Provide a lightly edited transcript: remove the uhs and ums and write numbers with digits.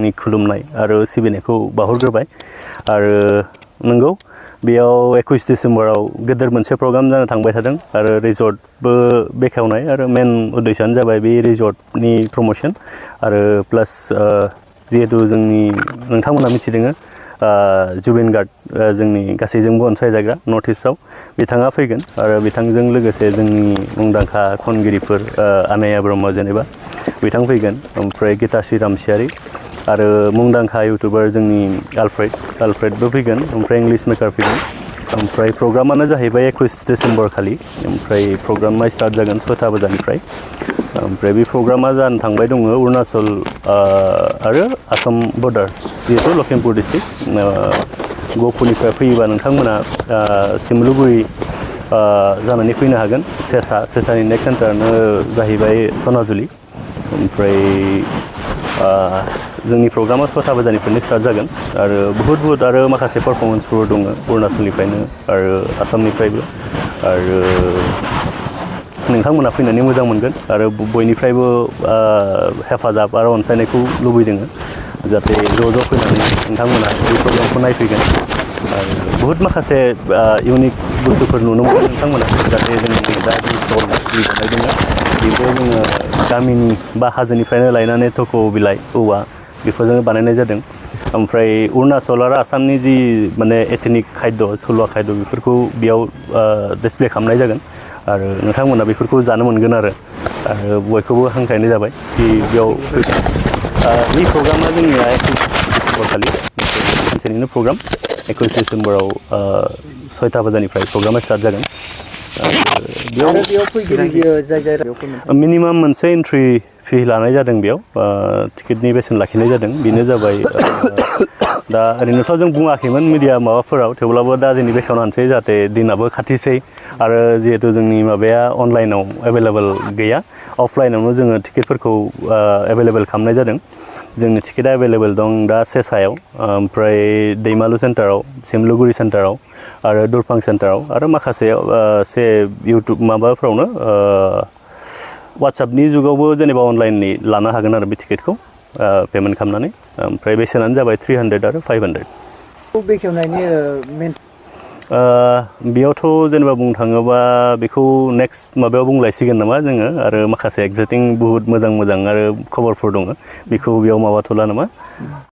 आंनि खुलुमनाय आरो सिबिनायखौ बावहरग्रोबाय आरो नंगौ बेयाव 21 डिसेम्बराव गेदेर मोनसे प्रग्राम जानो थांबाय थादों आरो रिजर्टबो बेखेवनाय आरो मेन उद्देश्यआनो जाबाय बे रिजर्टनि प्रमोशन आरो प्लास जिहेतु जोंनि नोंथांमोना मिथिदों जुबिन गार्ड जोंनि गासैजोंबो अनसायजाग्रा नर्थ इस्टआव बिथाङा फैगोन आरो बिथांजों लोगोसे जोंनि मुंदांखा खनगिरिफोर आनाया ब्रह्म जेनेबा बिथां फैगोन ओमफ्राय गिताश्री रामसियारि आरो मुंदांखा इउटुबार जोंनि आलफ्रेडबो फैगोन ओमफ्राय इंलिश मेकार फैगोन ओमफ्राय प्रग्रामानो जाहैबाय 21 डिसेम्बर खालि ओमफ्राय प्रग्रामा स्टार्ट जागोन 6 बाजानिफ्राय ओमफ्राय बे प्रग्रामा जानो थांबाय दङ अरुणाचल आरो आसाम बर्डार जिहेतु लखिमपुर डिस्ट्रिक्ट गहपुरनिफ्राय फैयोबा नोंथांमोना सिमलुगुरि जानानै फैनो हागोन सेसानि नेक्स्ट सेन्टारानो जाहैबाय सनाजुलि ओमफ्राय जोंनि प्रग्रामा 6 बाजानिफ्रायनो स्टार्ट जागोन आरो बहुत आरो माखासे पारफरमेन्सफोर दङ अरुणाचलनिफ्रायनो आरो आसामनिफ्रायबो आरो नोंथांमोना फैनानै मोजां मोनगोन आरो बयनिफ्रायबो हेफाजाब आरो अनसायनायखौ लुबैदों जाहाथे ज' फैनानै नोंथांमोना बे प्रग्रामखौ नायफैगोन आरो बहुत माखासे इउनिक बुस्थुफोर नुनो मोनो नोंथांमोना जाहाथे जोंनि दा जि स्टल बानाय दङ बेबो जोङो गामिनि बा हाजोनिफ्रायनो लायनानै थख' बिलाइ औवा बेफोरजों बानायनाय जादों ओमफ्राय अरुणाचल आरो आसामनि जि माने एथनिक खाद्य सलुवा खाद्य बेफोरखौ बेयाव डिसप्ले खालामनाय जागोन आरो नोंथांमोना बेफोरखौ जानो मोनगोन आरो बयखौबो हांख्रायनाय जाबाय कि बेयाव बे प्रग्रामा जोंनिया 21 डिसेम्बर खालि सानसेनिनो प्रग्राम 21 डिसेम्बराव 6 बाजानिफ्राय प्रग्रामा स्टार्ट जागोन मिनिमाम मोनसे एन्ट्रि फि लानाय जादों बेयाव टिकेटनि बेसेन लाखिनाय जादों बेनो जाबाय दा ओरैनोथ' जों बुङाखैमोन मिडिया माबाफोराव थेवब्लाबो दा जोंनि बेखेवना होनसै जाहाथे दिनाबो खाथिसै आरो जिहेतु जोंनि माबाया अनलाइनाव एभेलेबेल गैया अफलाइनावनो जोङो टिकेटफोरखौ एभेलेबेल खालामनाय जादों जोंनि टिकेटआ एभेलेबेल दं दा सेसायाव ओमफ्राय दैमालु सेन्टाराव सिमलुगुरि सेन्टाराव आरो दुरफां सेन्टाराव आरो माखासे इउटुब माबाफ्रावनो वाट्सएपनि जुगावबो जेनेबा अनलाइननि लानो हागोन आरो बे टिकेटखौ पेमेन्ट खालामनानै ओमफ्राय बेसेनानो जाबाय 300 आरो 500 बेखेवनायनि बेयावथ' जेनेबा बुंनो थाङोबा बेखौ नेक्स्ट माबायाव बुंलायसिगोन नामा जोङो आरो माखासे एक्साइटिं बहुत मोजां आरो खबरफोर दङ बेखौ बेयाव माबाथ'ला नामा